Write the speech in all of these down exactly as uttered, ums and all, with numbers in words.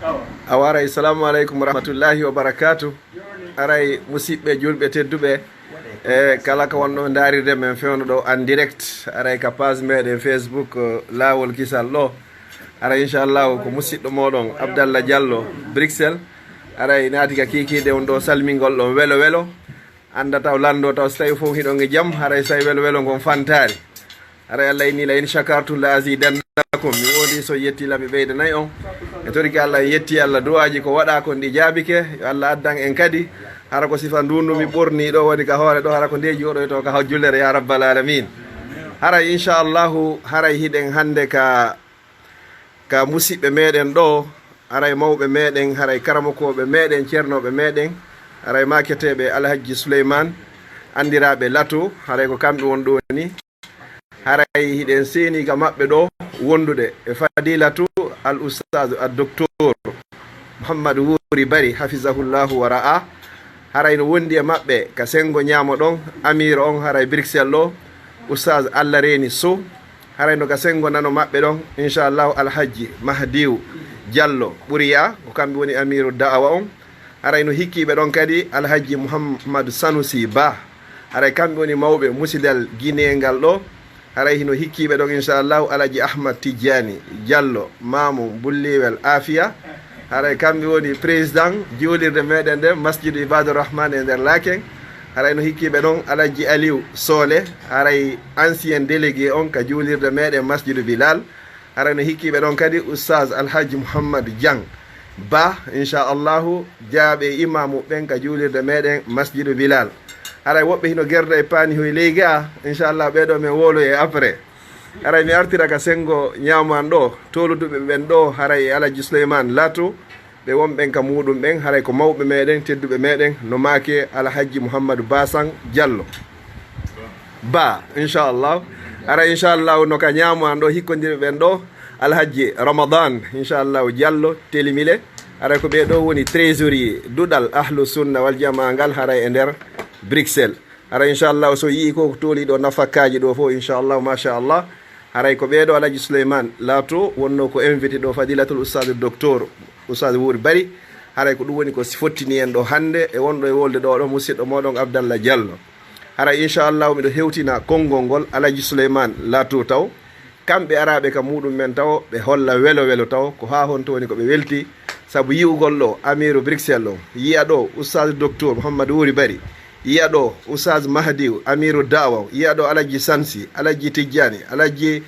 Awa aray, salamu aleykum wa rahmatullahi wa barakatu. Aray, musidɓe julɓe tedduɓe, e kala ko wonɗo ndaarirde men fewndo ɗo en direct, aray ka page meɗen Facebook, eh, Laawol Kisal ɗo. Aray, inchallahu, ko musidɗo moɗon Abdallah Diallo, Bruxelles. Aray, naati ka kiikiiɗe on ɗo salmingol ɗon welo welo. Annda taw lanndo taw si tawi fof hiɗon e jam, haray so tawi welo welo ngon fantaari. Haray Allah inni, "La in shakartum la azidannakum." Mi wondi so yetti la mi ɓeydanay on. E toriki Allah, en yetti Allah, du'aaji ko waɗa kon ɗi jaabike, yo Allah addan en kadi. Hara ko sifa ndundu mi ɓorni ɗo woni ka hoore ɗo, hara ko ndeji oɗo to ka hawjullere ya rabbal alamin. Haray inchallahu, haray hiɗen hannde ka, ka musiɓɓe meɗen ɗo, haray mawɓe meɗen, haray karamokooɓe meɗen, ceernooɓe meɗen, haray maaketeeɓe Alhajji Suleyman, anndiraaɓe Lato, haray ko kamɓe won ɗo ni. Haray hiɗen seeni ka maɓɓe ɗo wondude e Fadilatu al Ustaz al Doktor Muhammad Wuri Bari, hafizahullahu wa ra'a. Haray no wondi e maɓɓe ka sengo ñaamo ɗon, Amir on haray Bruxelles ɗo, Ustaz Allah Reeni Sow. Haray no ka sengo nano maɓɓe ɗon, inchallahu, Alhajji Mahdiw Diallo Ɓuriya, ko kamɓe woni Amiru Da'awa on. Haray no hikkiiɓe ɗon kadi Alhajji Muhammadu Sanusi Ba. Haray kamɓe woni mawɓe musidal Guinée ngal ɗo. Haray hino hikkiiɓe ɗon, inchallahu, Alhajji Ahmad Tijjani Diallo, Mamu Bulliwel Afia. Haray kamɓe woni président juulirde meɗen nde, Masjidu Ibadur Rahman e nder Laken. Haray no hikkiiɓe ɗon Alhajji Aliou Sole, haray ancien délégué on ka juulirde meɗen Masjidu Bilal. Haray no hikkiiɓe ɗon kadi Ustaz Alhajji Muhammad Diang Ba, inchallahu, jaaɓe imamu ɓen ka juulirde meɗen Masjidu Bilal. Haray woɓɓe hino gerda e paani hoy ley ga, inchallah, ɓeɗo men woloye après. Haray mi artira ka sengo ñaamo an ɗo, toluduɓe ɓen ɗo, haray e Alhajji Suleyman Lato, ɓe wonɓen ka muɗum ɓen, haray ko mawɓe meɗen, tedduɓe meɗen, no maake Alhajji Muhammadu Basan Diallo Ba, inchallah. Haray inchallah no ka ñaamo an ɗo, hikkondirɓe ɓen ɗo, Alhajji Ramadan, inchallah, Diallo Telimile. Haray ko ɓe ɗo woni trésorier duɗal Ahlu Sunna wal Jamaa ngal, haray e nder Bruxelles. Haray inchallah so yii ko toli ɗo nafakkaaji ɗo fof, inchallah, machallah. Haray ko ɓeeɗo Alhaji Souleymane Lato wonno ko invité ɗo, Fadilatul Ustad Docteur Ustad Wuri Bari. Haray ko ɗum woni ko fottini en ɗo hannde e wonɗo e wolde ɗo, ɗo musidɗo moɗon Abdallah Diallo. Haray inchallahu miɗo hewtina konngol ngol Alhaji Souleymane Lato taw. Kamɓe araaɓe ka muɗum men taw ɓe holla welo welo taw ko haa honto woni ko ɓe welti sabu yi'ugol ɗo Amiru Bruxelles on, yi'a ɗo Ustad Docteur Mouhamadou Wuri Bari, yi'a ɗo Ustad Mahdiw Amiru Da'wa, yi'a ɗo Alhaji Sansi, Alhaji Tijjani, Alhaji,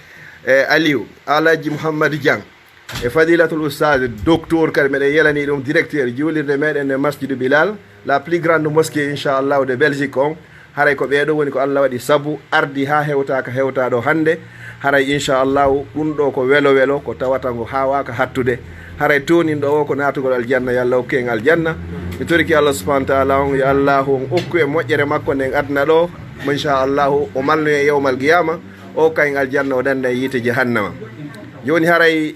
eh, Aliou, Alhaji Mouhamadou Diang, e Fadilatul Ustad Docteur kadi meɗen yelani ɗum directeur juulirde meɗen e Masjidu Bilal, la plus grande mosquée inchallahu de Belgique on. Haray ko ɓeeɗo woni ko Allah waɗi sabu ardi haa hewta ka hewta ɗo hannde. Haray inchallahu ɗum ɗo ko welo welo ko tawata ngo haawaaka hattude. Haray tooninɗo o ko naatugol aljanna, yo Allah okku en aljanna. Mi toriki Allah subhanahu wa taala on, yo Allahu on okku en moƴƴere makko nden aduna ɗo, mo inchallahu o malnu en yawmal qiyama, o okka en aljanna, o danda en yiite jahannama. Jooni haray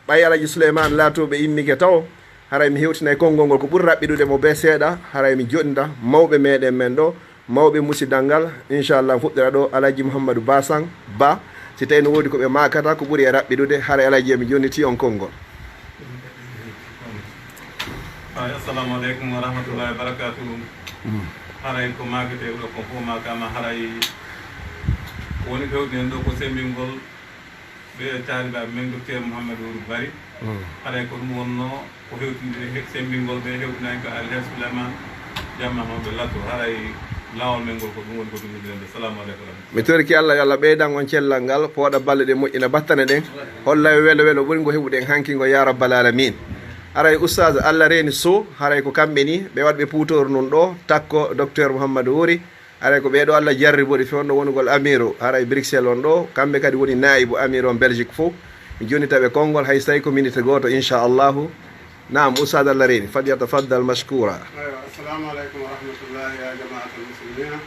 ɓay Alhaji Souleymane Lato ɓe immike taw, haray mi hewtinay konngol ngol ko ɓuri raɓɓiɗude mo bee seeɗa, haray mi joɗnda mawɓe meɗen men ɗo, mawɓe musidal ngal, inchallah, fuɗɗira ɗo Alhaji Mouhamadou Basan Ba. Si tawi no woodi ko ɓe maakata ko ɓuri e raɓɓiɗude, haray Alhaji mi jonniti on konngol. Haray, assalamu aleykum wa rahmatullahi wa barakatuhu. Haray ko maakete ɗo ko fof maakama, haray ko woni fewtinen ɗo ko sembingol ɓe taalibaaɓe men, Docteur Mouhamadou Wuri Bari. Haray ko ɗum wonno ko hewtinde he-, sembingol ɓe hewtinani ka Alhaji Souleymane Jamma Mawɓe Lato. Haray laawol men ngol ko ɗum woni ko ɗum woni. Assalamu aleykum. Mi toriki Allah, yo Allah ɓeydan on cellal ngal, pooɗa balɗe ɗen, moƴƴina battane ɗen, holla welo welo ɓuri ngo heɓuɗen hanki ngo, ya rabbal alamin. Haray Oustaz Allah Reeni Sow, haray ko kamɓe ni, ɓe waɗɓe puutooru nun ɗo, takko Docteur Mouhamadou Wuri. Haray ko ɓeeɗo Allah jarribori fewndo wonugol amiru, haray Bruxelles on ɗo, kamɓe kadi woni naayibu amiru on Belgique fof. Mi jonnita ɓe konngol, hay so tawi ko minute gooto, inchallahu. Naam, Oustaz Allah Reeni, falyatafaddal mashkura. Aywa, assalamu aleykum wa rahmatullahi ya jama'atal muslimina.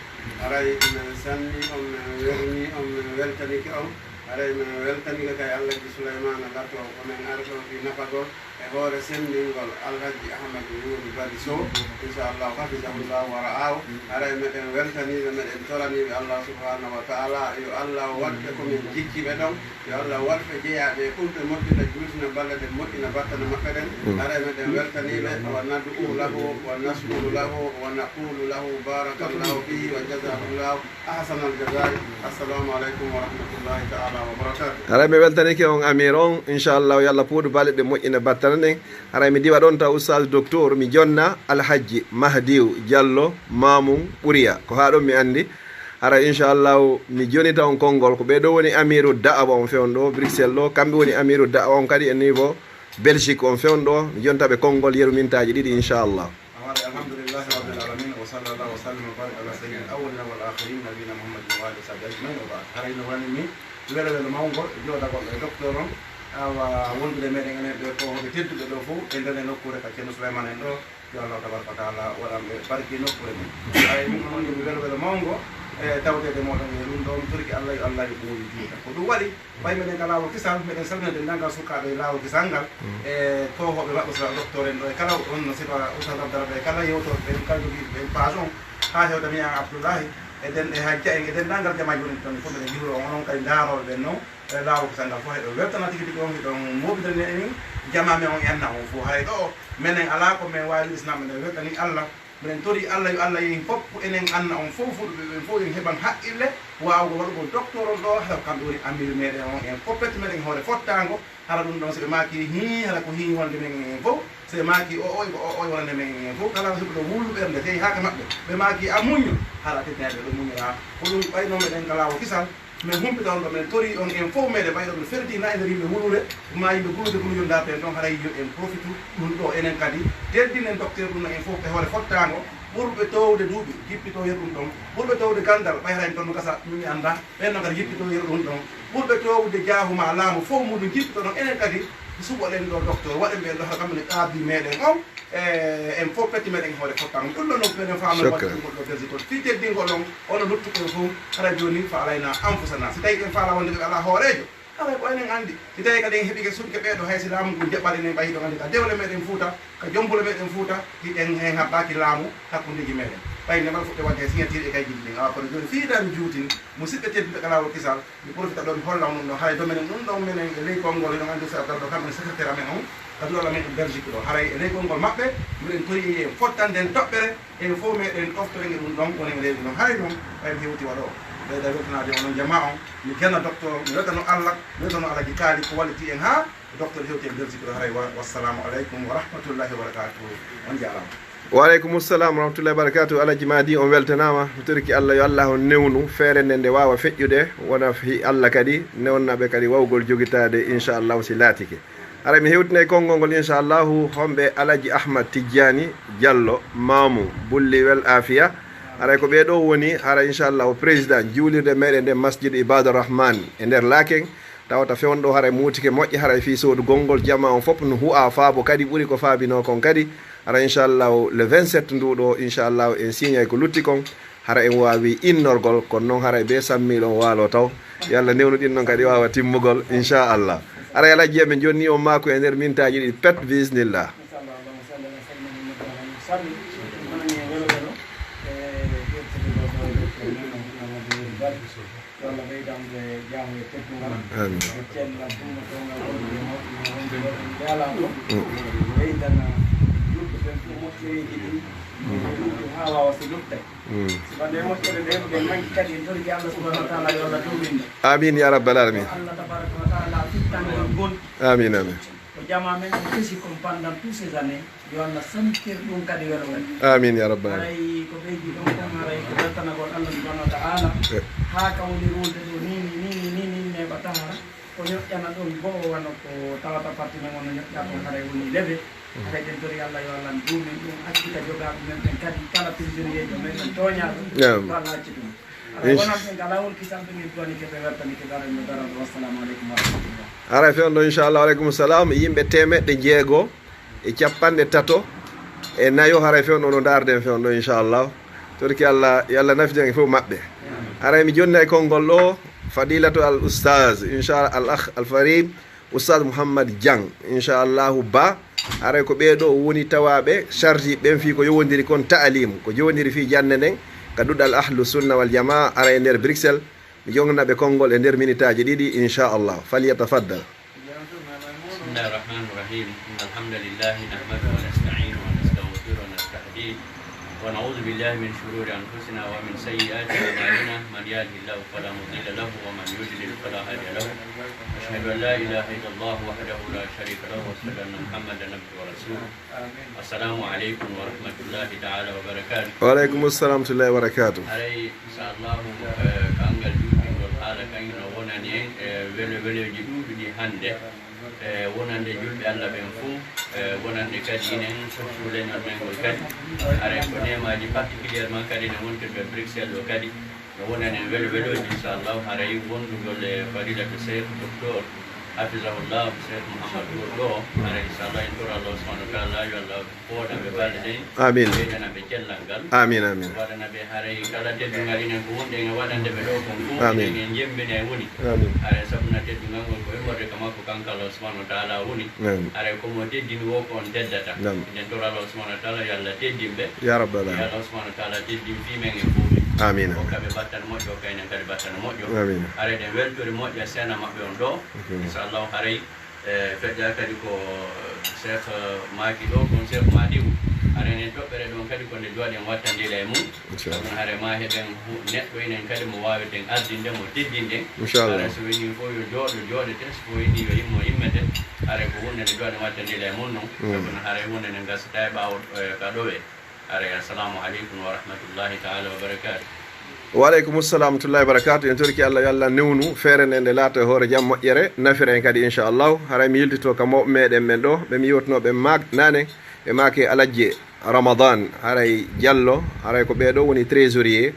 Haray men sanni on, men werni on, men weltanike on. Haray men weltanike kay Alhaji Souleymane Lato, ko men ari ɗo fii nafagol. E hoore semmbingol Alhaji Ahmadu Nuuru Bari Sow, inchallahu hafidahullahu wa ra'ahu. Haray meɗen weltaniiɓe, meɗen toraniiɓe Allah subhanahu wa ta'ala, yo Allah waɗ ɓe ko men jikkiiɓe ɗon, yo Allah waɗ ɓe jeyaaɓe e ɓurɓe moƴƴude, juutina balɗe ɗen, moƴƴina battane maɓɓe ɗen. Haray meɗen weltaniiɓe, wa nad'u lahu, wa nashkuru lahu, wa naqulu lahu barakallahu fihi wa jazahullahu ahsanal jazai. Assalamu aleykum wa rahmatullahi taala wa barakatuh. Haray mi weltanike on, amir on, inchallahu, yo Allah pooɗu balɗe ɗe, moƴƴina battane ɗen. Haray mi diwa ɗon taw Oustaz Docteur, mi jonna Alhajji Mahdiw Diallo Mamum Ɓuriya. Ko haa ɗon mi anndi. Haray inchallahu mi jonita on konngol. Ko ɓee ɗoo woni amiru da'awa on fewndo ɗoo Bruxelles ɗoo. Kamɓe woni amiru da'awa on kadi e niveau Belgique on fewndo ɗoo. Mi jonta ɓe konngol yeru mintaaji ɗiɗi inchallah. Haray alhamdulillahi rabbil alamin, wa sallallahu wa sallam wa barik ala sayyidil awwalina wal akhirin, nabiyina Muhammadin wa alihi wa sahbihi ajmain, wa ba'd. Haray no woni mi welo welo mawngo jooɗagol e docteur on, awa wondude meɗen enen ɓe ko ɓe tedduɓe ɗo fof e nder e nokkuure ka Ceerno Souleymane en ɗo, yo Allah tabaraka wa taala waɗan ɓe barke nokkuure men. Haray min on woni mi welo welo mawngo e tawtede moɗon e ɗum ɗo, mi toriki Allah yo Allah yo ɓooyi juuta. Ko ɗum waɗi, ɓay meɗen ka laawol kisal, meɗen salmina denndaangal sukaaɓe e laawol kisal ngal, e toohooɓe maɓɓe, sila docteur en ɗo e kala, on no sifa Oustaz Abdallah ɓe kala yewtooɓe ɓen, kala jogiiɓe ɓen page on, haa hewta mi an Abdoullahi, e den, e Hajja en, e denndaangal jamaaji woni ton fof, meɗen hiwro on, onon kadi ndaarooɓe ɓen non, e laawol kisal ngal fof, heɗo weltana tigi tigi on, hiɗon mooɓidani en jamaa men on e anna on fof. Hay ɗo, menen alaa ko men waawi wiɗde sinaa meɗen weltani Allah. Minen tori Allah yo Allah yehin fof enen anna on fof, fulɓe ɓen fof, en heɓan haqqille waawugol waɗugol docteur on ɗo, hara ko kamɓe woni amiru meɗen on, en fof petti meɗen hoore fottaango, hara ɗum ɗon so ɓe maaki hii, hara ko hii wonde men en fof, so ɓe maaki o oy, ko o oy wonande men en fof, kala heɓuɗo wullu ɓernde, so yehi haa ka maɓɓe, ɓe maaki a muñño, hara teddinaaɓe ɗo muññoraa. Ko ɗum ɓayno meɗen ka laawol kisal, min humpita on ɗo, min tori on en fof meɗen ɓayɗo no ferti na e nder yimɓe wuluure, ma yimɓe guluuje guluuje ndaarten ɗon, haray yo en profitu ɗum ɗo enen kadi, teddinen docteur ɗum no en fof e hoore fottaango, ɓurɓe toowde duuɓi, jippito yer ɗum ɗon, ɓurɓe toowde ganndal, ɓay haray toon no gasa, min mi annda, ɓen no kadi jippito yer ɗum ɗon, ɓurɓe toowde jaahu ma laamu fof muɗum jippito ɗon, enen kadi suɓoɗen ɗo docteur, waɗen ɓen ɗo hara kamɓe ne qaabi meɗen on, e en fof petti meɗen e hoore fottaango. Ɗum ɗo noon ko meɗen faamno waɗi ɗum ɗo Belgique on. Fii teddingol on, ono luttuɓe fof, hara jooni fa alayna anfusana. Si tawii en faala wonde ɓe alaa hooreejo, hara ko enen anndi. Si tawii kadi en heɓike suɓike ɓee ɗo, hay si laamu ngun jaɓɓaali enen, ɓay hiɗon anndi ka dewle meɗen Fuuta, ka jombule meɗen Fuuta, hiɗen heen haɓɓaaki laamu hakkundeeji meɗen. Ɓay nemal fuɗɗe waɗde signature e kay jiddi ɗin. Awa kono jooni fii tan mi juutini, musidɓe tedduɓe ka laawol kisal, mi profita ɗo mi holla on ɗum ɗo, haray ɗo menen ɗum ɗon menen e ley konngol, hiɗon anndi Oustaz Abdallah ɗo, kamɓe secrétaire amen on, ka duɗal amen ɗum Belgique ɗo. Haray e ley konngol maɓɓe, miɗen tori en fottande en toɓɓere, en fof meɗen ɗoftore e ɗum ɗon, wonen e ley ɗum ɗon. Haray ɗum, ɓay mi hewti waɗo, ɓeyda weltanaade onon jamaa on, mi gena docteur, mi weltano Allah, mi weltano Alhaji Kaali ko walliti en haa docteur hewti en Belgique ɗo. Haray wa, wassalamu aleykum wa rahmatullahi wa barakatuhu. On jaaraama. Wa aleykum salam wa rahmatullahi wa barakatuh. Alhaji Madi, on weltanaama. Mi toriki Allah yo Allah on newnu feere nde nde waawa feƴƴude, wona fi Allah kadi newna ɓe kadi wawgol jogitaade, inchallahu, si laatike. Haray mi hewtinay konngol ngol, inchallahu, homɓe Alhaji Ahmad Tijjani Diallo Mamu Bulli Wel Afia. Haray ko ɓee ɗoo woni, haray inchallahu, président juulirde meɗen nde Masjidu Ibadur Rahman e nder Laken. Tawata fewndo haray muutike moƴƴe, haray fii soodugol ngol, jamaa on fof no hu'a faabo kadi ɓuri ko faabinoo kon kadi. Hara inchallahu le vingt-sept ndu ɗo, inchallahu en siñay ko lutti kon. Hara en waawi innorgol, kono noon haray bee sammiiɗo on waalo taw. Yo Allah newnu ɗin noon kadi waawa timmugol, inchallah. Hara Alhaji, emin jonni on maaku e nder mintaaji ɗiɗi pet, bismillah. Yo Allah ɓeydan ɓe jaamu e teddungal. Amin. E cellal, ɗum no ɗon ngal wonde e mawɓe men wonde ɗo en jaalaa ɗo. Mm. Ɓeydana yimɓe ɓen fof moƴƴereeji ɗin. Ɗum haa waawa so luttay. Mm. Si wonde e moƴƴere nde, ɓe nangi kadi en torike Allah subhanahu wa taala yo Allah duumin ɗe. Amin ya rabbal alamin. Yo Allah tabaraka wa taala fittan ngol gol. Amin, amin. Ko jamaa men on pesi kon pendant toutes ces années, yo Allah sankir ɗum kadi welo welo. Amin ya rabbal alamin. Haray ko ɓeydi ɗon kon, haray ko weltanagol Allah subhanahu wa ta'ala. Eh. Haa ka woni ruulde ɗo ni, ni, ni, ni, ni, neeɓa tahara. Ko ñoƴƴana ɗon go'o wano ko tawata parti men on no ñoƴƴa kon, haray woni leve. Mm. Haray en tori Allah yo Allah duumin ɗum, accita jogaaɓe men ɓen kadi, kala prisonnier jo men on tooñaaɗo, naam, yo Allah acci ɗum. Haray wonan ɓen ka laawol kisal ɓe min duwanike, ɓe weltanike, ɓe aran no daran ɗo. Wassalamu aleykum wa rahmatullah. Haray fewndo, inchallah, aleykum salam. Yimɓe teemeɗɗe jeego e capanɗe tato e nayo, haray fewndo no ndaarden fewndo, inchallah. Torki Allah, yo Allah nafiden e fof maɓɓe. Haray mi jonnay konngol ɗo, fadilatu al ustaz, inchallah, al akh, al farid, Oustaz Mouhammad Dieng, inchallahu, Ba, Haray ko ɓee ɗoo woni tawaaɓe charge ɓen fii ko yowondiri kon ta'alim, ko yowondiri fii jannde nden, ka duɗal Ahlu Sunna wal Jamaa, ara e nder Bruxelles. Mi jongna ɓe konngol e nder minitaaji ɗiɗi, inchallah. Falyatafaddal. بسم الله الرحمن الرحيم. إن الحمد لله نحمده ونستعينه ونستغفره ونستهديه. ونعوذ بالله من شرور أنفسنا ومن سيئات أعمالنا. من يهده الله فلا مضل له ومن يضلل فلا هادي له. أشهد أن لا إله إلا الله وحده لا شريك له وأشهد أن محمدا عبده ورسوله. Assalamu aleykum wa rahmatullahi taala wa barakatuh. Wa aleykum assalam wa rahmatullahi wa barakatuh. Haray, inchallahu, eh, ko anngal juutingol haala kan no wonani en, eh, welo weloji ɗuuɗuɗi hannde, eh, wonande julɓe Allah ɓen fof, eh, wonande kadi inen fof leñol men ngol kadi. Haray ko neemaaji particulièrement kadi ne wontirɓe Bruxelles ɗo kadi. No wonani en welo weloji, inchallah, haray wondugol e fadilatu Cheikh Docteur hafizahullah, Cheikh Mouhamadou Wol ɗo, haray inchallah en tora Allah subhanahu wa taala, yo Allah fooɗa ɓe balɗe ɗen. Amin. Ɓeydana ɓe cellal ngal. Amin, amin. Waɗana ɓe haray kala teddungal inen ko wonɗen e waɗande ɓe ɗo kon fof, amin, enen en jemmbina e woni. Amin. Haray sabuna teddungal ngol ko immorde ka makko kanko Allah subhanahu wa taala woni. Amin. Haray ko mo teddini wo ko on teddata. Naam. Enen tora Allah subhanahu wa taala yo Allah teddin ɓe. Ya rabbal alamin. Yo Allah subhanahu wa taala teddin fii men e fuu men. Amin. Hokka ɓe battal moƴƴo, hokka enen kadi battal moƴƴo. Amin. Haray ɗen weltori moƴƴa seena maɓɓe on ɗo. Mhm. Inchallahu haray, eh, feƴƴa kadi ko Cheikh, eh, maaki ɗo, kon Cheikh Madiou. Haray enen toɓɓere ɗon kadi ko nde jooɗen wattandila e mum. Inchallah. Kono haray ma heɓen hu-, neɗɗo enen kadi mo waaweten ardinde, mo teddinɗen. Inchallah. Haray so woni fof yo jooɗo, jooɗete, so fof woni yo immo, immete. Haray ko huunde nde jooɗen wattandila e mum non. Mm. Kono haray huunde nde gasata e ɓaawo, eh, ka ɗowe. Haray, assalamu aleykum wa rahmatullahi taala wa barakatuh. Wa aleykum salam wa rahmatullahi wa barakatuh. En torki Allah, yo Allah newnu feere nde, nde laata e hoore jam, moƴƴere, nafira en kadi, inchallahu. Haray mi yiltito ka mawɓe meɗen ɓen ɗo, ɓe mi yewtuno ɓe maak nane, ɓe maake Alajji Ramadan, haray Jallo, haray ko ɓee ɗo woni trésorier,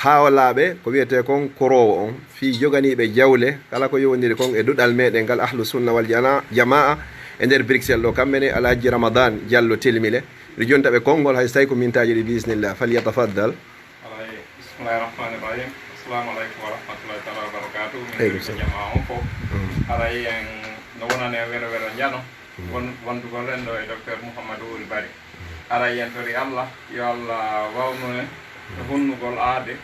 haawlaaɓe ko wiyetee kon koroowo on, fii joganiiɓe jawle, kala ko yowondiri kon e duɗal meɗen ngal Ahlu Sunna wal Jana-, Jamaa e nder Bruxelles ɗo, kamɓe ne Alhaji Ramadan Jallo Telmile. Miɗo jonta ɓe konngol hay so tawi ko mintaaji ɗi, biismillah, falyatafaddal. Haray, bismillahi rahmani rahim. Assalamu aleykum wa rahmatullahi taala wa barakatuh. Min Aleykum salam. Jamaa on fof. Mm. Haray en no wonani en welo welo njano. Mm. Won-, wondugol renndo e Docteur Mouhamadou Wul Bari. Haray en tori Allah, yo Allah wawnu en e hunnugol aade,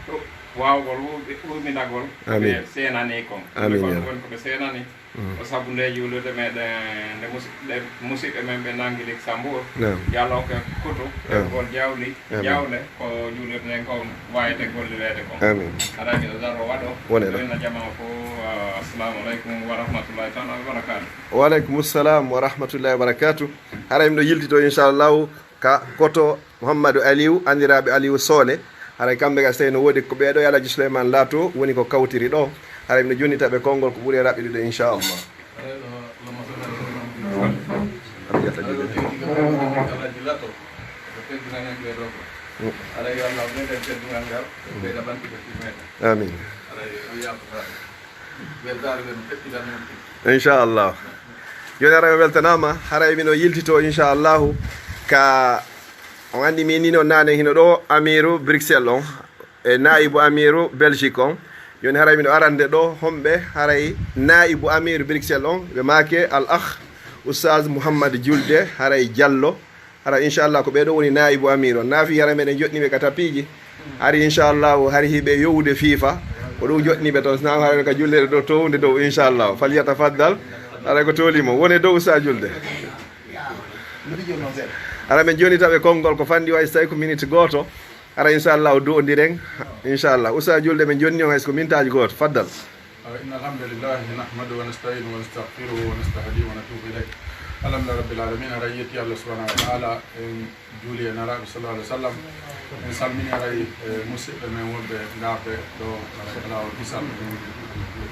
ɗo waawgol huuɓi-, huuɓindagol ko Amin. Ɓe seenani kon. Amin, Kono ya. Won ko ɓe seenani, Mm. ko sabu nde juulirde meɗen, nde musi-, nde musiɓɓe men ɓe nangi Luxembourg. Naam. Yo Allah hokke kutu, Amin. Heɓgol jawli, Amin. Jawle, ko juulirde nden kon waawete gollireede kon. Amin. Haray miɗo daroo waɗo, Wonee ɗo. Renna jamaa fof, ah, assalamu aleykum wa rahmatullahi taala wa barakatuh. Wa aleykum salam wa rahmatullahi wa barakatuh. Haray miɗo yiltito, inchallahu, ka koto Mouhamadou Aliou, anndiraaɓe Aliou Sole. Haray kamɓe ga, so tawi no woodi ko ɓee ɗo, Alhaji Souleymane Lato woni ko kawtiri ɗo. Haray miɗo jonnita ɓe konngol ko ɓuri e raɓɓiɗude, inchallah. Haray ɗo, Allahumma salli ala Muhammad. Amin. Haray ɗo, tigi ko Alhaji Lato, ko teddinani en ɓee ɗo ko. Mm. Haray yo Allah ɓeydan teddungal ngal, ɓeyda ɓantude fii meɗen. Amin. Haray o yaafata. Weltaare nden feƴƴitan men. Inchallah. Jooni haray o weltanaama, haray mino yiltito inchallahu ka, on anndi mi innino naane hino ɗo amiru Bruxelles on, e naibu amiru Belgique on. Jooni haray mino arande ɗo homɓe haray naibu amiru Bruxelles on, ɓe maake al akh Oustaz Mouhammad Julde haray Jallo. Hara, inchallah, ko ɓee ɗoo woni naibu amir on. Naafi hara meɗen joɗni ɓe ka tapiiji. Hari, inchallah, hari hiɓe yowude fifa. Ko ɗum joɗni ɓe toon. Sinaa hara ka julleede ɗo townde dow, inchallah. Falyatafaddal. Hara ko tooli mo. Wone dow sa julde. Hara men joni tawi konngol ko fanɗi way so tawi ko minute gooto. Hara, inchallah, o du'ondiren. Inchallah. Usa julde men jonni on hay so ko mintaaji gooto. Faddal. Awa, inna alhamdulillahi, nahmaduhu wa nasta'inu wa nastaghfiruhu wa nastahdihi wa natubu ilayh. Alhamdulillahi rabbil alamin, haray yetti Allah subhanahu wa ta'ala, en juuli e Nelaaɗo sallallahu alaihi wa sallam. En salmini haray, e, musidɓe men wonɓe ngarɓe ɗo, haray alaa o kisal.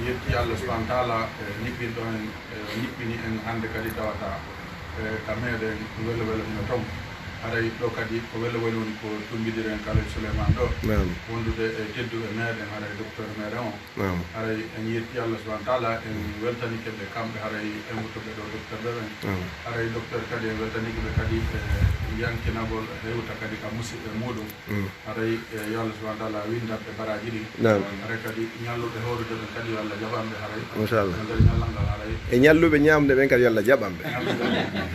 Yetti Allah subhanahu wa ta'ala, e, niɓɓinɗo en, e, niɓɓini en hannde kadi tawata, e, ka meɗen welo welo hino toon. Haray ɗo kadi ko welo welo woni ko tumbidiren Khalil Souleymane ɗo. Naam. Wondude e tedduɓe meɗen, haray docteur meɗen o. Naam. Haray en yetti Allah subhanahu wa taala, en weltanike ɓe kamɓe, haray en wuttuɓe ɗo docteur ɓe ɓen. Naam. Haray docteur kadi en weltanike ɓe kadi e yankinagol hewta kadi ka musidɓe muɗum. Mm. Haray, e, yo Allah subhanahu wa taala windan ɓe baraji ɗin. Naam. Haray kadi ñalluɓe horude ɓen kadi yo Allah jaɓan ɓe haray. Inchallah. E nder ñallal ngal haray. E ñalluɓe ñaamde ɓen kadi yo Allah jaɓan ɓe. Ñalluɓe,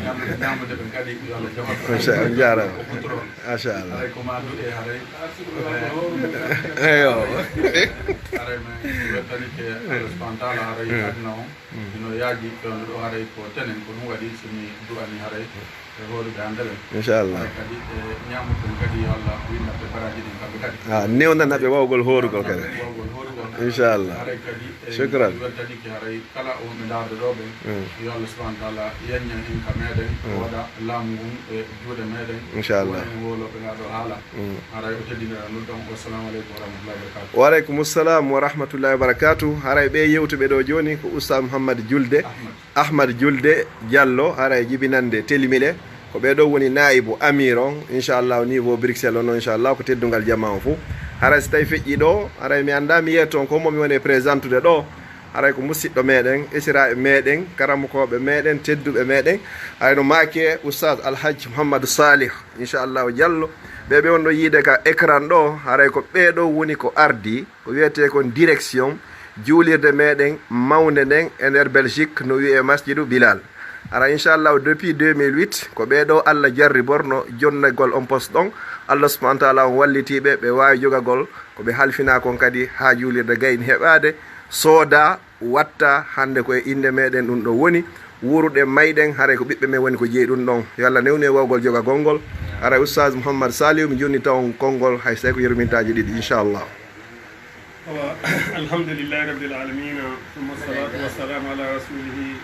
ñalluɓe ñaamude ɓen kadi yo Allah jaɓan ɓe. Inchallah, on jaaraama. Ko futuro. Machallah. Haray ko ma du'e haray. Eyo. Haray men weltanike Allah subhanahu wa taala haray aduna on. Hino yaaji fewndo ɗo haray ko tenen, ko ɗum waɗi so mi du'ani haray e hooruɓe hannde ɓen. Inchallah. Haray kadi e ñaamutɓe kadi yo Allah winna ɓe baraji ɗin kamɓe kadi. Ha, newndana ɓe wawgol hoorugol kadi. Wawgol hoorugol. Inchallah. Haray kadi e weltanike haray kala wonɓe ndaarde ɗo ɓen. Mm. Yo Allah subhanahu wa taala yanñan en ka meɗen, mm, waɗa laamu ngun e juuɗe meɗen. Inchallah. Wona en wowloɓe ngaa ɗo haala. Mm. Haray o teddinira ɗum ɗon. Wassalamu aleykum wa rahmatullahi wa barakatuh. Wa aleykum salam wa rahmatullahi wa barakatuh. Haray ɓe yewtuɓe ɗo jooni ko Oustaz Mouhammad Julde. Ahmad. Ahmad Julde Diallo, haray jibinande Telimile. Ko ɓe ɗo woni naibu amir on, inchallah, au niveau Bruxelles on, inchallah, ko teddungal jamaa on fof. Haray so tawi feƴƴi ɗo, haray mi annda mi yeeto on ko mo mi woni e présentude ɗo. Haray ko musiɗɗo meɗen, esiraaɓe meɗen, karamokooɓe meɗen, tedduɓe meɗen. Haray no maake Oustaz Alhaji Mouhamadou Salih, inchallahu Diallo. Ɓe ɓe on ɗo yiide ka écran ɗo, haray ko ɓe ɗo woni ko ardi, ko wiyetee kon direction juulirde meɗen mawnde nden e nder Belgique, no wiyee Masjidu Bilal. Haray inchallahu depuis deux mille huit, ko ɓe ɗo Allah jarriborno jonnagol on poste ɗon. Allah subhanahu wa taala on wallitiiɓe, ɓe waawi jogagol ko ɓe halfinaa kon kadi haa juulirde gayni heɓaade, sooda, watta, hannde ko e innde meɗen ɗum ɗo woni, wuuruɗen mayɗen, haray ko ɓiɓɓe men woni ko jeyi ɗum ɗon. Yo Allah newnu en wawgol jogagol ngol. Haray Oustaz Mouhammad Saliou, mi jonnita on konngol, hay so tawi ko yermintaaji ɗiɗi, inchallah. Awa, alhamdulillahi rabbil alamina, summa salatu wassalamu ala rasulihi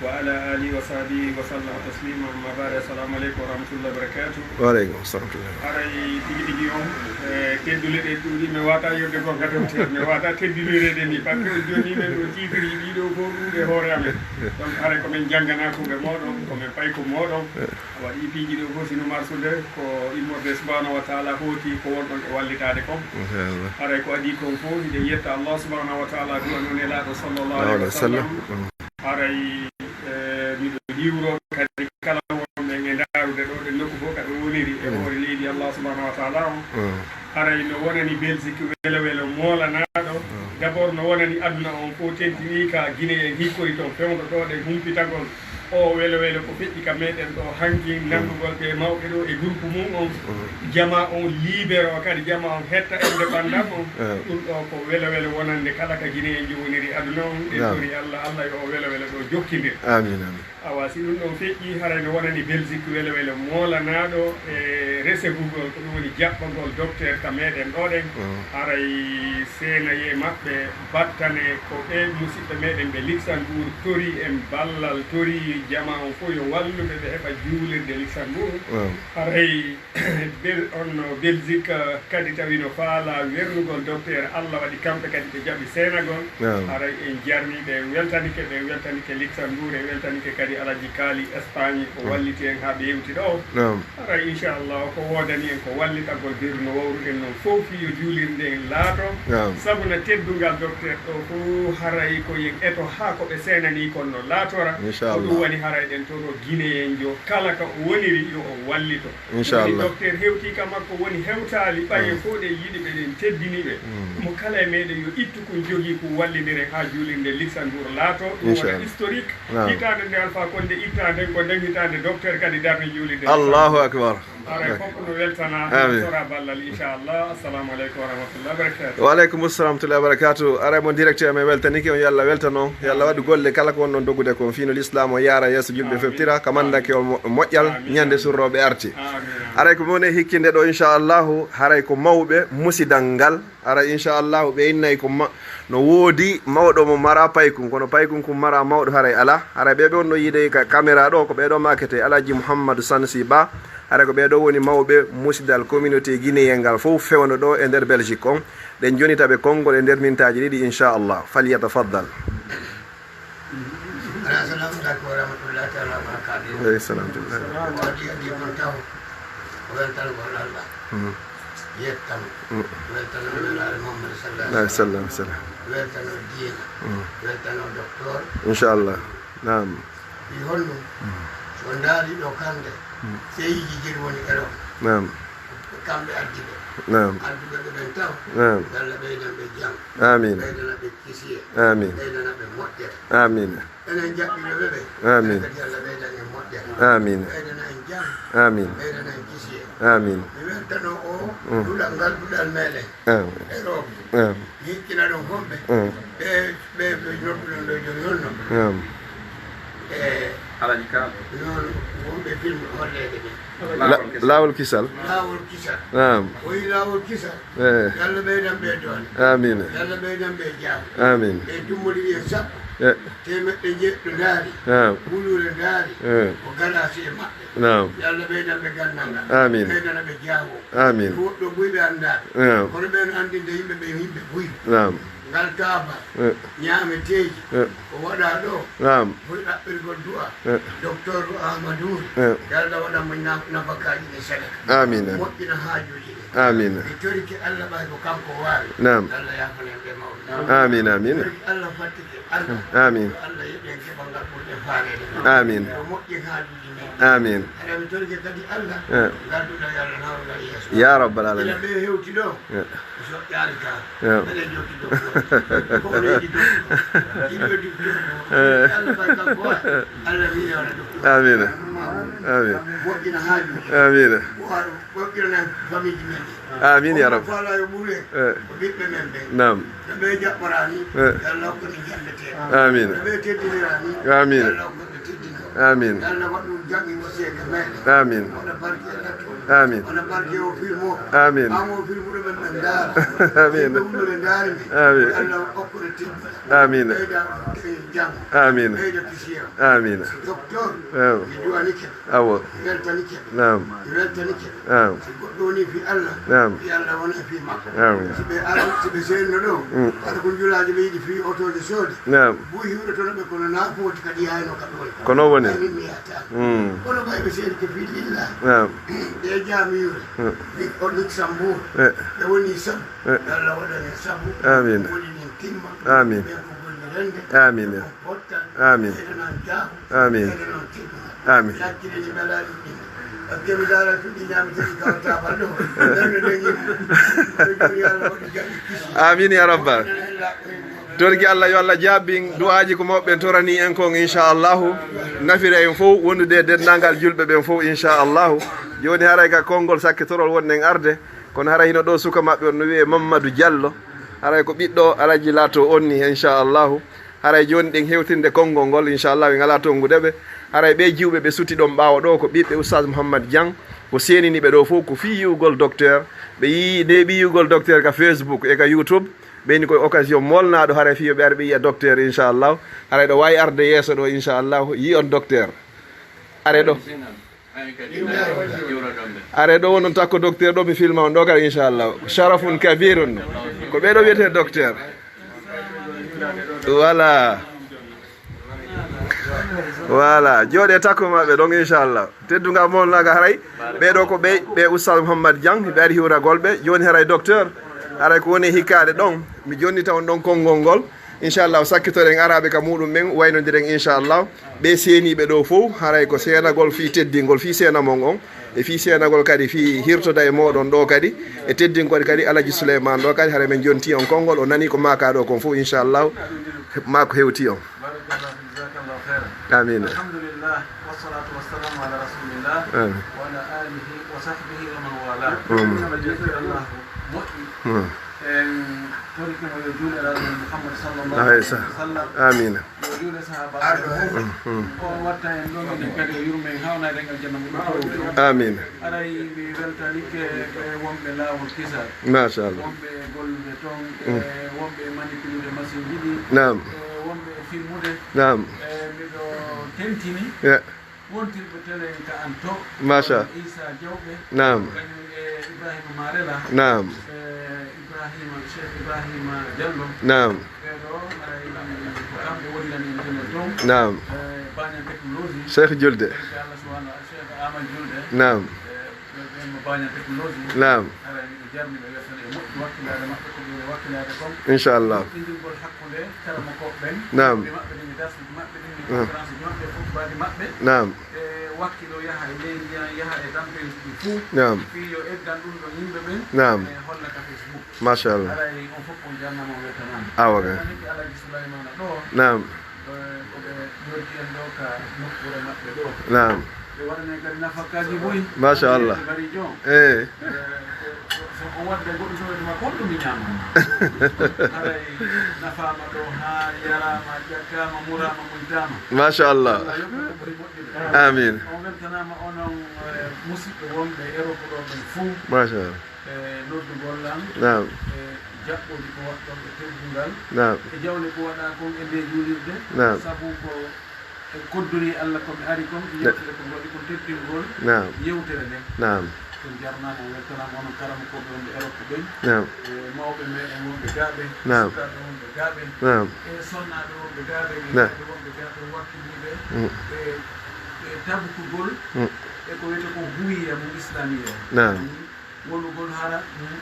wa ala alihi wa sahbihi wa sallama taslima, amma ba'd, assalamu aleykum wa rahmatullahi wa barakatuh. Wa aleykum salam wa rahmatullah. Haray tigi tigi on, e, tedduleɗe ɗuuɗi, mi wata yodde gonga docteur, mi wata teddinireede ni, par ce que on jonni men ɗo tiitiri ɗiɗo fof ɗuuɗe hoore amen. Donc haray ko men janngana kuuɓe mooɗon, ko men pay ko mooɗon. Waɗi piiji ɗo fof sino marsude ko immorde subhanahu wa taala hooti ko wonɗon e wallitaade kon. Inchallah. Haray ko adii kon fof hiɗen yetta Allah subhanahu wa taala, du'a no Nelaaɗo sallallahu alayhi wa sallam. Haray, e, miɗo hiwro kadi kala wonɓe e ndaarude ɗo ɗen nokku fof ka ɓe woniri e hoore leydi Allah subhanahu wa taala on. Haray no wonani Belgique welo welo moolanaaɗo. D'abord no wonani aduna on fof tentinii ka Guinée en hikkoy toon fewndo ɗo ɗen humpitagol. O welo welo ko feƴƴi ka meɗen ɗo hanki, nanngugol ɓe mawɓe ɗo e groupe mum on. Jama on libéré o kadi, jama on hetta indépendant on. Ɗum ɗo ko welo welo wonande kala ka Guinée en jowoniri aduna on. En tori Allah, Allah yo o welo welo ɗo jokkindir. Amin, amin. Awa, si ɗum ɗon feƴƴi, haray no wonani Belgique welo welo moolanaaɗo e resevugol, ko ɗum woni jaɓɓagol docteur ka meɗen ɗo ɗen. Haray seenayee maɓɓe battane ko ɓe musiɓɓe meɗen ɓe Luxembourg tori en ballal, tori jama on fof yo wallu ɓe, ɓe heɓa juulirde Luxembourg. Haray Bel-, on no Belgique, eh, kadi tawi no faala wernugol docteur, Allah waɗi kamɓe kadi ɓe jaɓi seenagol. Haray en jarni ɓe, en weltanike ɓe, en weltanike Luxembourg, en weltanike kadi Alaji Kaali Espagne, ko walliti en haa ɓe yewti ɗo. Haray inchallah ko woodani en ko wallitagol beru no wawruɗen non fof, fii yo juulirde en laato. Sabu na teddungal docteur ɗo fof haray ko yen eto haa ko ɓe seenani kon no laatora. Ko ɗum woni haray ɗen to ɗo Guinée en jo kala ka o woniri yo o wallito. Inchallah. Woni docteur hewti ka makko, woni hewtaali, ɓaye fof ɗe yiɗi ɓe, ɗen teddini ɓe. Mo kala e meɗen yo ittu kun jogii kun wallindiren haa juulirde Luxembourg laato. Ɗum wona historique. Hitaande nde Alpha Condé itta nden, ko nden hitaande docteur kadi darni juulirde Luxembourg. Allahu akbar. Haray fof no weltana, sora ballal, inchallah. Assalamu aleykum wa rahmatullahi wa barakatuh. Wa aleykum salam wa rahmatullahi wa barakatuh. Haray mo direct amen weltanike on, yo Allah weltan on. Yo Allah waɗu golle kala ko wonɗon doggude kon fii no l'islam o yaara yeeso, julɓe feftira, kamandake o mo-, moƴƴal, ñande surrooɓe arti. Haray ko mi woni e hikkinde ɗo, inchallahu, haray ko mawɓe musidal ngal. Haray inchallahu ɓe innay ko ma-, no woodi mawɗo mo mara paykun, kono paykun kun mara mawɗo haray alaa. Haray ɓe ɓe wonno yiide ka caméra ɗo, ko ɓe ɗo makete Alaji Mouhamadou Sansi Ba. Haray ko ɓee ɗoo woni mawɓe musidal communauté guinéen ngal fof fewndo ɗoo e nder Belgique on. Ɗen jonita ɓe konngol e nder mintaaji ɗiɗi, inchallah. Falyatafaddal. Assalamu aleykum wa rahmatullahi taala wa barakatuh. Wa aleykum salam. Ko adii adii kon taw. Weltanagol Allah. Mm. Yettam. Mm. Weltanagol Nulaaɗo Muhammad sallallahu alaihi wasallam. Sallallahu alaihi wasallam. Weltano diina. Mm. Weltano docteur. Inchallah. Naam. Wi honno? Mm. So ndaari ɗo kande, mm, seyiiji jeri woni e ɗo. Naam. Kamɓe addi ɓe. Naam. Adduɓe ɓe ɓen taw. Naam. Yo Allah ɓeydan ɓe jam. Amiin. Ɓeydana ɓe kisiye. Amiin. Ɓeydana ɓe moƴƴere. Amiin. Enen jaɓɓiiɓe ɓe ɓe. Amiin. Kadi Allah ɓeydan en moƴƴere. Amiin. Ɓeydana en jam. Amiin. Ɓeydana en kisiye. Amiin. Mi weltano o, mm, duɗal ngal duɗal meɗen. Amiin. E rooɓe. Amiin. Mi hikkina ɗon homɓe. Mm. Ɓe, ɓe, ɓe nodduɗon ɗo jooni honno. Amiin. E Alaji Ka. Noon wonɓe film holleede ɓe. La-, Laawol Kisal. Laawol Kisal. Naam. O yi Laawol Kisal. Eh. Yo Allah ɓeydan ɓe doole. Amiin. Yo Allah ɓeydan ɓe jaamu. Amiin. Ɓe dummodiri en sappo. Eh. Teemeɗɗe njeeɗiɗo ndaari. Naam. Wuluure ndaari. Eh. Ko galaasi e maɓɓe. Naam. Yo Allah ɓeydan ɓe ganndal ngal. Amiin. Ɓeydana ɓe jaawo. Amiin. Ko woɗɗo buy ɓe anndaa. Naam. Kono ɓe no anndinde yimɓe ɓe yimɓe buy. Naam. Ngal taabal. Eh. Ñaameteeji. Eh. Ko waɗaa ɗo. Naam. Buy ɗaɓɓirgol du'a. Eh. Docteur Amadou. Eh. Yo Allah waɗan mo na-, nafakaaji ɗi sadaka. Amiin. Moƴƴina haajuuji ɗi. Amiin. Mi torike Allah ɓay ko kanko waawi. Naam. Allah yaafanen ɓe mawɓe. Amiin, amiin. Mi torike Allah fattike Allah. Amiin. Yo Allah yeɗen keɓal ngal ɓurɗen faareede. Amiin. Yo moƴƴin haajuuji men. Amiin. Aɗa mi torike kadi Allah. Eh. Ngal duɗal yo Allah nawru ngal yeeso. Ya rabbal alamin. Ila ɓe hewti ɗo. Eh. So ƴaari ka. Eh. Mbeɗa jokki dow ko. Ko o leydi dow. Yimɓe dow. Eh. Allah ɓay kanko waawi. Allah mi yewna dow. Amiin. Amiin. Moƴƴina haajuuji. Amiin. Waaw. Woɗɗirana famille men ɗi. Amiin, ya Rabbi. Faala yo ɓure. Eh. Ko ɓiɓɓe men ɓe. Naam. No ɓe jaɓɓoraa ni, eh, yo Allah hokku en jannde tee. Amiin. No ɓe teddiniraa ni, amiin, yo Allah hokku en teddina. Amiin. Yo Allah waɗu ɗum janngi wasiyeede meɗen. Amiin. Wona barke e lattu. Amiin. Wona barke o film o. Amiin. Amo film ɗo men men ndaara. Amiin. Film ɗo men ndaari men. Amiin. Yo Allah hokku en teddina. Amiin. Ɓeyda janngo. Amiin. Ɓeyda kisiya. Amiin. Docteur, amiin, mi duwanike. Awa. Mi weltanike. Naam. Mi weltanike. Naam. Si goɗɗo woni fii Allah, naam, fii Allah wona fii makko. Amiin. Si ɓe ar-, si ɓe seenno ɗo, mm, hara ko njulaaji ɓe yiɗi fii otooje soode. Naam. Buy hiwrotono ɓe kono naa footi kadi yaayno ka ɗoon. Ko noon woni. Ay, min mi yahtaani. Mm. Kono ɓay ɓe seenike fii lillahi. Naam. Ɗe jaamiire. Mm. Lik-, o Luxembourg. Eh. Ɓe woni sabu. Eh. Yo Allah waɗan en sabu. Amiin. Woni min timma. Amiin. Ɓe ko golle rende. Amiin. Amiin. Amiin. Amiin. Amiin ya Rabba. Torki Allah, yo Allah jaabin du'aaji ko mawɓe torani en kon, inchallahu. Nafira en fof, wondude e denndaangal julɓe ɓen fof, inchallahu. Jooni haray ka konngol sakkitorol wonɗen arde, kono haray hino ɗo suka maɓɓe on no wi'ee Mamadou Diallo. Haray ko ɓiɗɗo Alaji Lato on ni, inchallahu. Haray jooni ɗen hewtinde konngol ngol, inchallah, en alaa tonngude ɓe. Haray ɓee jiwɓe ɓe suti ɗon ɓaawo ɗoo ko ɓiɓɓe Oustaz Mouhammad Dieng, ko seenini ɓe ɗoo fof ko fii yi'ugol docteur. Ɓe yii neeɓi yi'ugol docteur ka Facebook e ka YouTube. Ɓe ni koye occasion moolnaaɗo haray fii yo ɓe ar ɓe yi'a docteur, inchallah. Haray ɗo waawi arde yeeso ɗoo, inchallah, yi'on docteur. Are ɗo. Are ɗo wonon takko docteur ɗo, mi filma on ɗo kadi, inchallah. Sharafun kabirun. Ko ɓee ɗo wiyetee docteur. Voilà. Voilà. Jooɗee takko maɓɓe ɗon, inchallah. Teddungal mon laga haray. Ɓee ɗo ko ɓe, ɓe Oustaz Mouhammad Dieng, ɓe ari hiwragol ɓe. Jooni haray docteur. Haray ko woni hikkaade ɗon. Mi jonnita on ɗon konngol ngol. Inchallah, sakkitoren araaɓe ka muɗum men, waynondiren inchallah. Ɓe seeniiɓe ɗo fof, haray ko seenagol fii teddingol, fii seena mon on, e fii seenagol kadi, fii hirtoda e mooɗon ɗo kadi, e teddingol kadi Alaji Suleyman ɗo kadi, haray men jonti on konngol, o nani ko maaka ɗo kon fof, inchallah, maa ko hewti on. Barakallahu fik, jazakallahu khairan. Amiin. Alhamdulillah, wassalatu wassalamu ala rasulillah, amiin, wa ala alihi wa sahbihi wa man wala. Amiin. Alhamdulillah, moƴƴi. Hmm. En torike mo yo juule Alaa Muhammad sallallahu alayhi wa sallam. Amiin. Yo juule sahaabaaɓe. Mm, mm. Ko watta en ɗon, minen kadi o yurme en, hawna en e aljanna mo ɗum. Amiin. Aray mi weltanike ɓe wonɓe laawol kisal. Machallah. Wonɓe gollude toon, mm, e wonɓe manipuleede masiŋji ɗi. Naam. E wonɓe filmude. Naam. E miɗo tentini. Ya. Wontirɓe tele en ka an to. Machallah. Isa Jawɓe. Naam. Kañum e Ibrahima Marela. Naam. E Ibrahima, Cheikh Ibrahima Diallo. Naam. Ɓeeɗo, ay, ko kamɓe wonani en ɗum e dow. Naam. E Baañan Technologie. Cheikh Julde. Barke Allah subhanahu wa, Cheikh Amadou Julde. Naam. E, ɓe, ɓe, Mo Baña Technologie. Naam. Haray miɗo jarni ɓe weeso e moƴƴi wakkilaade maɓɓe ko ɓuri wakkilaade kon. Inchallah. Moƴƴindirgol hakkunde karamokooɓe ɓen. Naam. Ɓe maɓɓe ɗin e darsuuji maɓɓe ɗin e conférence uji maɓɓe e khutbaaji maɓɓe. Naam. E wakkilo yaha e leydi, yaha e tampeeji ɗi fuu. Naam. Fii yo eggan ɗum ɗo yimɓe ɓen. Naam. E holla ka Facebook. Machallah. Haray on fof on jarnama, on weltanaama. Awa kay. Weltanike Alhaji Sulaymana ɗo. Naam. Ko ɓe noddi en ɗo ka nokkuure maɓɓe ɗo. Naam. Ɓe waɗanen kadi nafakaaji buy. Machallah. Bari Jon. Eh. Eh, ko, ko, so ko wadde goɗɗum to wadde ma kon ɗum mi ñaama. Haray nafaama ɗo haa yaraama, ƴakkaama, muraama, muytaama. Machallah. Allah yoɓ ko ɓuri moƴƴude. Amin. On weltanaama onon, eh, musidɓe wonɓe Europe ɗo ɓen fuu. Machallah. E noddugol lan. Naam. E jaɓɓude ko waɗɗon e teddungal. Naam. E jawle ko waɗaa kon e nde juulirde. Naam. Sabu ko e kodduri Allah ko mi ari kon, yewtere ko waɗi kon teddingol. Naam. Yewtere nden. Naam. On jarnaama, on weltanaama onon karamokooɓe wonɓe Europe ɓen. Naam. E mawɓe meɗen wonɓe gaa ɓen. Naam. Sukaaɓe wonɓe gaa ɓen. Naam. E sonnaaɓe wonɓe gaa ɓen. E rewɓe wonɓe gaa ɓen, wakkiliiɓe. Mm. E, e tabutugol. Mm. E ko wiyetee ko huwiya mum islamiya. Naam. Wonugol hara, mm,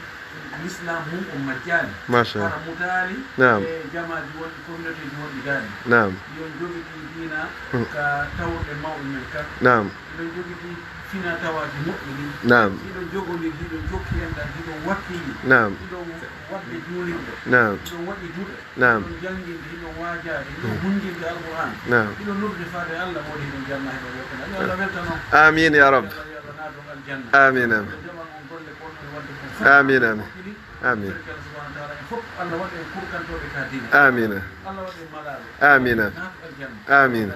l'islam mum on majjaali. Machallah. Hara mutaali. Naam. E jamaaji wonɗi, communautéji wonɗi gaa ɗin. Naam. Hiɗon jogitii diina, mm, ka tawruɗen mawɓe men kan. Naam. Hiɗon jogitii fina tawaaji moƴƴi ɗin. Naam. Hiɗon jogondiri, hiɗon jokki enɗan, hiɗon wakkili. Naam. Hiɗon waɗde juulirde. Naam. Hiɗon waɗi duɗe. Naam. Hiɗon jannginde, hiɗon waajaade, hiɗon, mm, hunndinde Alqur'aan. Naam. Hiɗon noddude faade Allah, moodi hiɗon jarna, hiɗon weltana. Yo Allah weltan on. Amiin yaa Rabb. Yo Allah, yo Allah naadon aljanna. Amiin, amiin. Yo Allah jaɓan on golle ko on waɗde kon fof. Amiin, amiin. Amiin. Barke Allah subhaanahu wa ta'aalaa en fof, Allah waɗ en kurkantooɓe ka diina. Amiin. Allah waɗ en malaaɓe. Amiin. Naat aljanna. Amiin.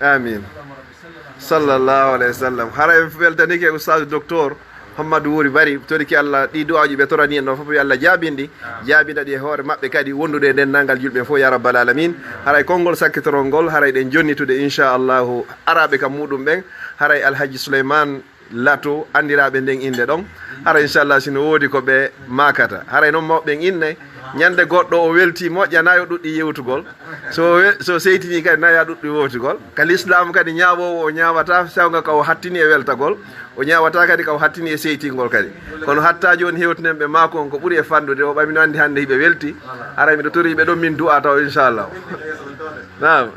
Amiin. Allahumma rabbi sallallahu alayhi wa sallam. Sallallahu alayhi wa sallam. Haray en weltanike Ustaaz Docteur Hammadu Wuri Bari, toriki Allah, ɗi du'aaji ɓe torani en ɗon fof, yo Allah jaabin ɗi, jaabina ɗi e hoore maɓɓe kadi, wondude e denndaangal julɓe fof, ya rabbal alamin. Haray konngol sakkitorol ngol, haray ɗen jonnitude, inchallahu, araaɓe kam muɗum ɓen, haray Alhaji Souleymane Lato, anndiraaɓe nden innde ɗon. Haray inchallah, si no woodi ko ɓe maakata. Haray non mawɓe ɓen innay, ñande goɗɗo o welti moƴƴa, na yo ɗuɗɗi yewtugol. So we-, so seytini kadi, na yo ɗuɗɗi wowtugol. Ka lislaam kadi, ñaawoowo o ñaawata sawga ka o hattini e weltagol. O ñaawata kadi ka o hattini e seytingol kadi. Kono hatta jooni hewtinen ɓe maako on ko ɓuri e fanɗude. O ɓami no anndi hannde hiɓe welti. Haray miɗo tori ɓe ɗon min du'a taw, inchallah. Naam.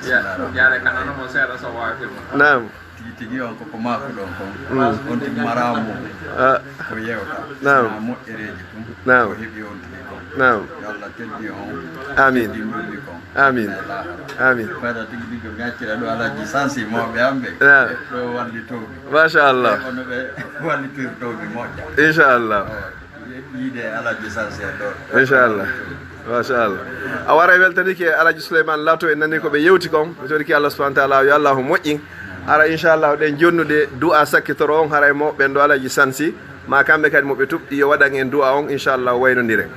Ya, yaade kanano mo seeɗa so waawi firma. Naam. Tigi tigi on koko maakuɗon kon. Mm. On tigi maraamu. Ah. Ko yewta. Naam. Sina moƴƴereeji tun. Naam. Ko heɓi on tigi kon. Naam. Yo Allah teddi on. Amiin. Teddi ndulli kon. Amiin. E laahara. Amiin. Fayda tigi tigi mi accira ɗo Alhaji Sansi mawɓe amɓe. Naam. Ɗo wallitooɓe. Machallah. Ɓe kono ɓe wallitirtooɓe moƴƴa. Inchallah. Yiide Alhaji Sansi ɗo. Inchallah. Machallah. A waray weltanike Alhaji Souleymane Lato, en nani ko ɓe yewti kon. Mi toriki Allah subhanahu wa ta'ala, yo Allahu moƴƴin. Hara inchallah ɗen jonnude du'a sakkitoro on, haray mawɓe ɓen ɗo Alhaji Sansi, ma kamɓe kadi mo ɓe tuɓɗi yo waɗan en du'a on, inchallah waynondiren.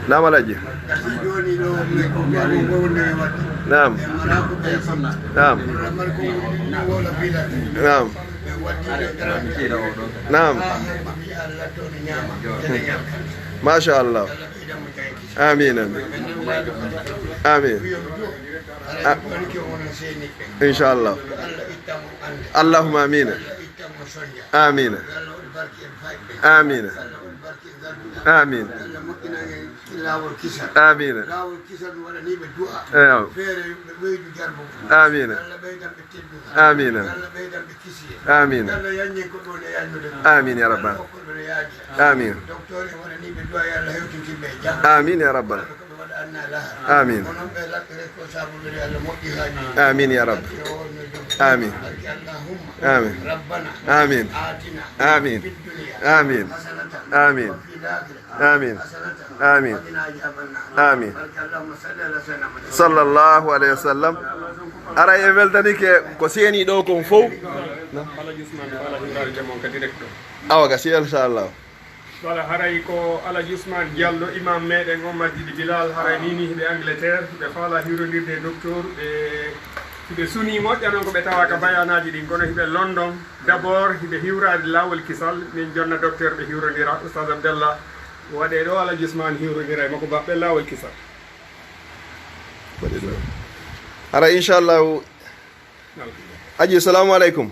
Naam Alhaji. Naam. Naam. Naam. Naam. Machallah. Amin, amin. Amin. A-, inchallah. Allahumma amin. Amin. Amin. Amin. Amin. Amin. Amin. Amin. Amin. Amin ya rabbal. Amin. Amin ya rabbal. Amin. Amin ya rabbal. Amin. Amin. Amin. Amin. Amin. Amin. Amin. Amin. Amin. Sallallahu alayhi wa sallam. Aray en weltanike ko seeni ɗo kon fow. Alhaji Ousmane Fall, hiwraade jam on ka direct ɗo. Awa gasi, inchallah. Wala, haray ko Alhaji Ousmane Diallo, imam meɗen on, Masjidi Bilal, haray ni ni hiɓe Angleterre, hiɓe faala hiwrondirde e docteur, ɓe, hiɓe suni moƴƴa noon ko ɓe tawa ka bayanaaji ɗin, kono hiɓe London. D'abord, hiɓe hiwraade laawol kisal, min jonna docteur ɓe hiwrondira, Oustaz Abdallah, waɗee ɗo Alhaji Ousmane hiwrondira e makko baɓɓe laawol kisal. Waɗee ɗo. Hara inchallahu. Naam. Aji, salamu aleykum.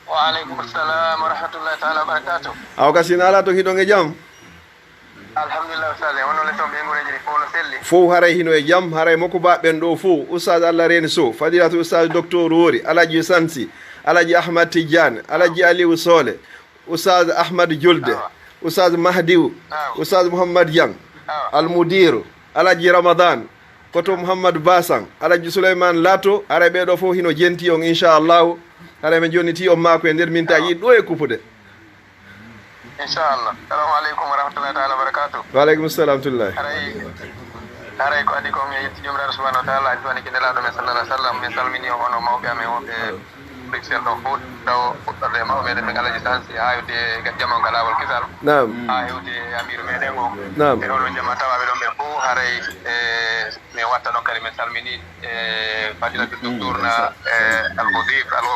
Wa aleykum salam wa rahmatullahi taala wa barakatuh. Aw ka, si na ala to, hiɗon e jam? Alhamdulillah, ustaz. E wonno le ton ɓe ngureji ɗi fof no selli? Fof haray hino e jam, haray moko ba ɓen ɗo fof. Ustaz Allah Reni Sow, Fadilatu Ustaz Docteur Wori, Alaji Sansi, Alaji Ahmad Tidiane, Alaji Aliou Sole, Ustaz Ahmad Julde, Awa. Ustaz Mahdiou, Awa. Ustaz Mouhammad Diang, Awa. Almudiru, Alaji Ramadan, Koto Mouhammad Basan, Alaji Souleymane Lato, haray ɓee ɗo fof hino jenti on, inchallahu. Haray men jonniti on maako e nder mintaaji ɗo e kupude. Inchallah. Salamu aleykum wa rahmatullahi taala wa barakatuh. Wa aleykum salam tullahi. Haray, haray ko adi ko mi yetti Jomiraɗo subhanahu wa taala, a juwani ki Nelaaɗo men sallallahu alaihi wasallam, min salmini on, onon mawɓe amen wonɓe Bruxelles ɗo fof, taw fuɗɗorde e mawɓe meɗen ɓe Alaji Sansi, haa yewde e gajjam on ka laawol kisal. Naam. Haa hewde e amiiru meɗen on. Naam. E onon jama tawaaɓe ɗon ɓe fof, haray e mi watta ɗon kadi, min salmini e Fadilatu Docteur na, e Al Mudif, Al